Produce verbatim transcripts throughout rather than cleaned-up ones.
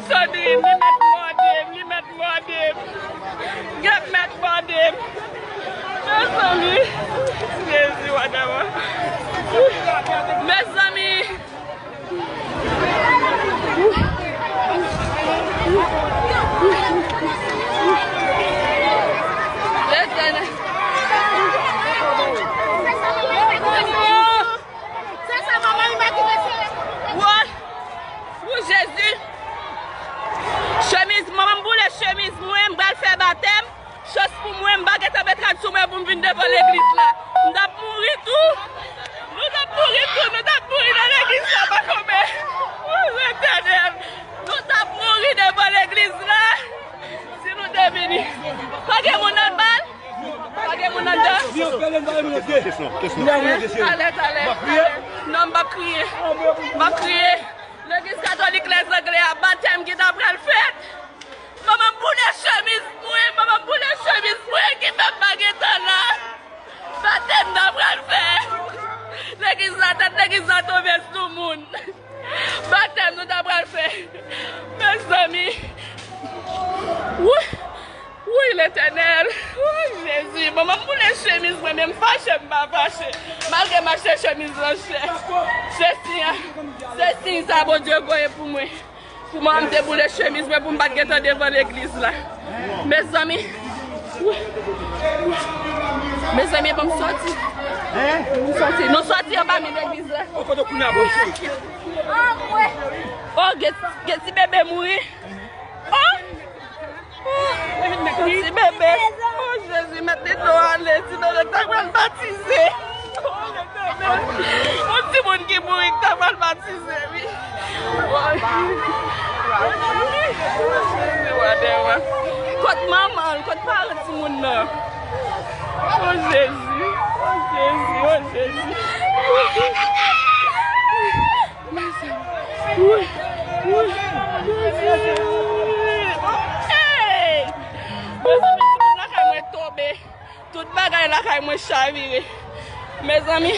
Sandrine, li mèt mòde m, li mèt mòde m. Gèp mèt mòde m. Mezanmi. Jezi, wadama. Mezanmi. Letènèl. Woy! Woy, Jezi! Chemiz, manman m boule chemiz mwen, m pral fè batèm. Chans pou mwen, m pa gentan met rad sou mwen pou m vin devan legliz la. M t ap mouri tou. Nou t ap mouri tou, nou t ap mouri nan legliz la, pa konbe. Woy, Letènèl! Nou t ap mouri devan legliz la. Si nou te vini. Pa gen moun anndan? Pa gen moun anndan? Kesyon, kesyon, kesyon. Talè, talè, talè. Non, m p ap kriye. M p ap kriye. Legliz katolik Lèzangle a, batèm ki ta pral fèt. Manman m boule chemiz mwen, manman m boule chemiz mwen, ki fè m pa gentan la. Batèm n ap pral fè. Legliz la, tèt legliz la tonbe sou moun. Batèm nou ta pral fè. Mezanmi. Wi. Wi, Letènèl. Wi, Jezi. Manman m boule chemiz mwen, men m fache, m pa fache. Malgre m achte chemiz lan chè. Se siy, se siy sa Bondye voye pou mwen. Pou manman m te boule chemiz mwen pou m pa t gentan devan legliz la. Mezanmi. Mezanmi, bon, m sòti. M sòti. Nou sòti anba mi legliz la. Oh, gen, gen ti bebe mouri. Oh! Ti bebe. Oh, Jezi, mèt li dlo ale. Ti bebe k ta pral batize. Oh, Letènèl. Yon timoun ki mouri k ta pral batize, wi. Jezi, wa dè wa. Kot manman l? Kot paran timoun nan? Oh, Jezi. Oh, Jezi. Oh, Jezi. Hey! Mezanmi, tout lakay mwen tonbe. Tout bagay lakay mwen chavire. Mezanmi.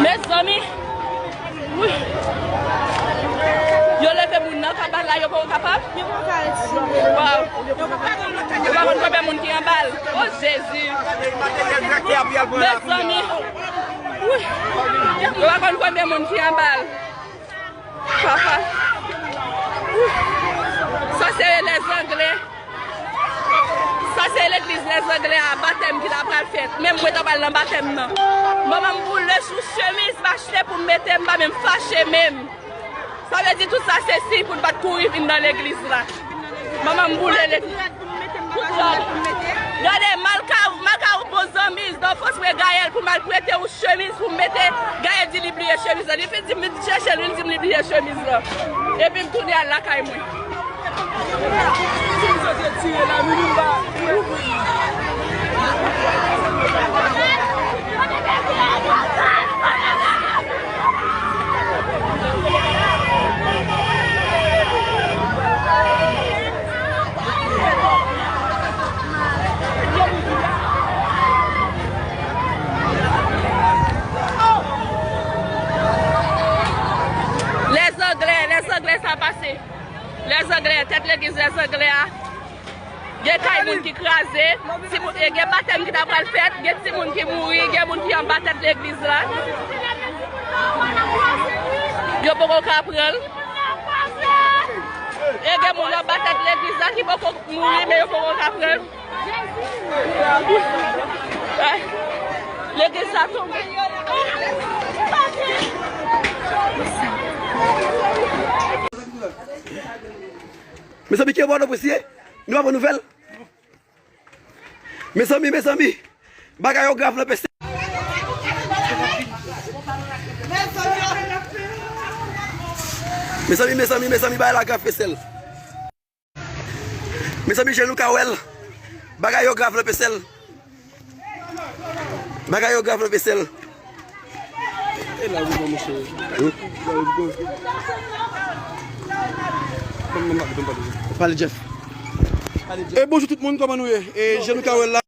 Mezanmi, wi. Yo leve moun nan kabal la, yo poko kapab? Yo poko ka retire. Waw. Yo pa konn konbyen moun ki anba l. Oh, Jezi. Mezanmi. Wi. Yo pa konn konbyen moun ki anba l. Papa. Wi. Sa se Lèzangle. Sa se legliz Lèzangle a, batèm ki ta pral fèt. Menm mwen ta pral nan batèm nan. Manman m boule sou chemiz m achte pou m mete, m pa menm fache menm. Sa vle di tout sa se siy pou n pa t kouri vin nan legliz la. Manman m boule legliz. Tout rad. Gade, m al ka, m al ka yon bon zanmi danfans mwen, Gaël, pou m al prete yon chemiz pou m mete. Gaël di li bliye chemiz la. Li fin di m vin chèche l, li di m li bliye chemiz la. Epi m tounen al lakay mwen. Lèzangle, Lèzangle sa pase. Lèzangle, tèt legliz Lèzangle a. Gen kay moun ki kraze, timoun, e gen batèm ki ta pral fèt, gen timoun ki mouri, gen moun ki anba tèt legliz la. Yo poko ka pran l. E gen moun anba tèt legliz la ki poko mouri, men yo poko ka pran l. Legliz la tonbe. Mezanmi, ki Pòtoprens ye? Nou pa pran nouvèl? Mezanmi, mezanmi, bagay yo grav nan Pèsèl. Mezanmi, mezanmi, mezanmi, bagay la grav Pèsèl. Mezanmi, je nou ka wè l. Bagay yo grav nan Pestèl. Bagay yo grav nan Pestèl. E la ou bon, monchè. Pale, Jeff. E bonjou tout moun, kòman nou ye? E jan nou ka wè la,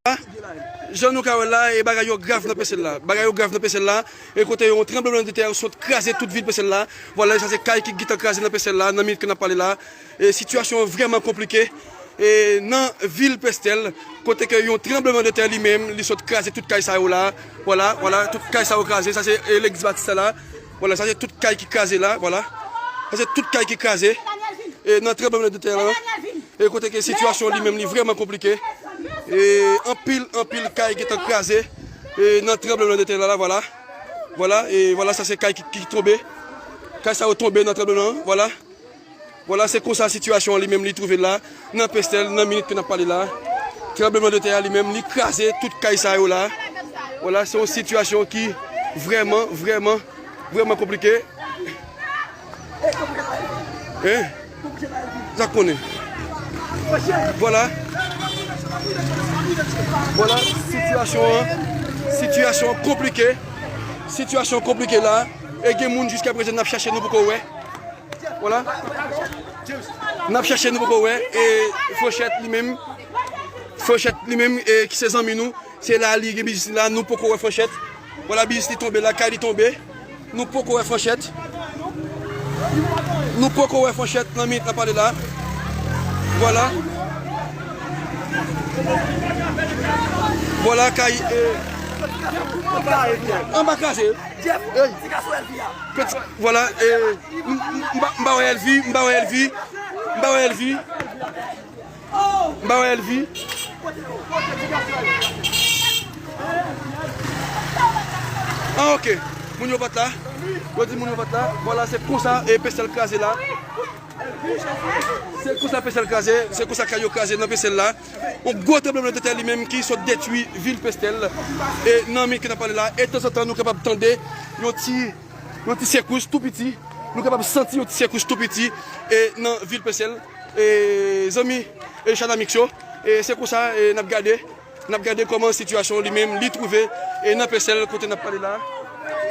jan nou ka wè la, e bagay yo grav nan Pestèl la. Bagay yo grav nan Pestèl la. E kote yon tranblemanntè sot kraze tout vil Pestèl la. Vwala, sa se kay ki gentan kraze nan Pestèl la, nan minit ke n ap pale la. E sitiyasyon an vrèman konplike. E nan vil Pestèl, kote ke yon tranblemanntè li menm, li sot kraze tout kay sa yo la. Vwala, vwala, tout kay sa yo kraze. Sa se, e, legliz Batis la. Vwala, sa se tout kay ki kraze la, vwala. Sa se tout kay ki kraze. E nan tranblemanntè la. E kote ke sitiyasyon li menm li vrèman konplike. E anpil, anpil kay gentan kraze. E nan tranblemanntè la, la, vwala. Vwala, e vwala, sa se kay ki, ki tonbe. Kay sa yo tonbe nan tranbleman, vwala. Vwala, se konsa sitiyasyon an li menm li twouve l la, nan Pestèl, nan minit ke n ap pale la. Tranblemanntè a li menm, li kraze tout kay sa yo la. Vwala, se yon sitiyasyon ki vrèman, vrèman, vrèman konplike. Hein? Sa konnen. Vwala. Vwala, sitiyasyon an, sitiyasyon an konplike. Sitiyasyon konplike la. E gen moun jiskaprezan n ap chache nou poko wè. Vwala. N ap chache nou poko wè. E Franchette li menm. Franchette li menm, e ki se zanmi nou. Se la li gen biznis li la, nou poko wè Franchette. Vwala, biznis li tonbe la, kay li tonbe. Nou poko wè Franchette. Nou poko wè Franchette nan minit n ap pale la. Vwala. Vwala, kay, e, anba kraze. Ey. Peti, vwala, e, m, m, m pa, m pa wè Elvi, m pa wè Elvi, m pa wè Elvi. M pa wè Elvi. Ah, ok. Moun yo pa t la. Yo di moun yo pa t la. Vwala, se konsa, e, Pestèl kraze la. Se konsa Pestèl kraze, se konsa kay yo kraze nan Pestèl la. Yon gwo tranblemanntè li menm ki sot detwi vil Pestèl. E nan minit ke n ap pale la, e tanzantan nou kapab tande yon ti, yon ti sekous tou piti. Nou kapab santi yon ti sekous tou piti, e nan vil Pestèl. E zanmi, e Chanamix yo, e se konsa, e n ap gade, n ap gade kòman sitiyasyon li menm li twouve, e nan Pestèl kote n ap pale la.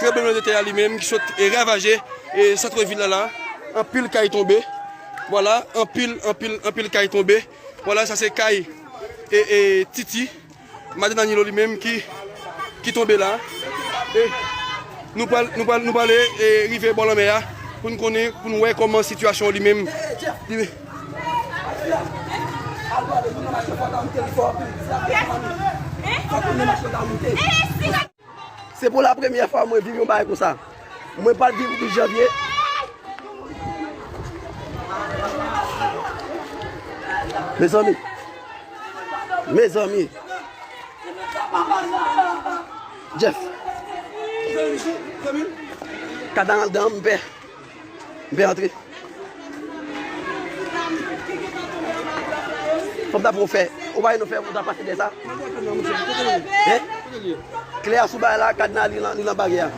Tranblemanntè a li menm ki sot, e ravaje, e sant vil la la. Anpil kay tonbe. Vwala, anpil, anpil, anpil kay tonbe. Vwala, sa se kay, e, e, Titi. Madan Danilo li menm ki, ki tonbe la. E nou pral, nou pral, nou prale, e, rive bò lanmè a pou n konnen, pou n wè kòman sitiyasyon li menm. Li, Se pou la premyè fwa mwen viv yon bagay konsa. Mwen pral viv dis janvye. Mezanmi. Mezanmi. Jeff. Kad la anndan, m pè. M pè antre. Fò m ta fè w fè. Ou pa wè nou fè, ou ta pase dèyè sa? Hein? Klè a sou bagay la, kad la li nan, li nan baryè a.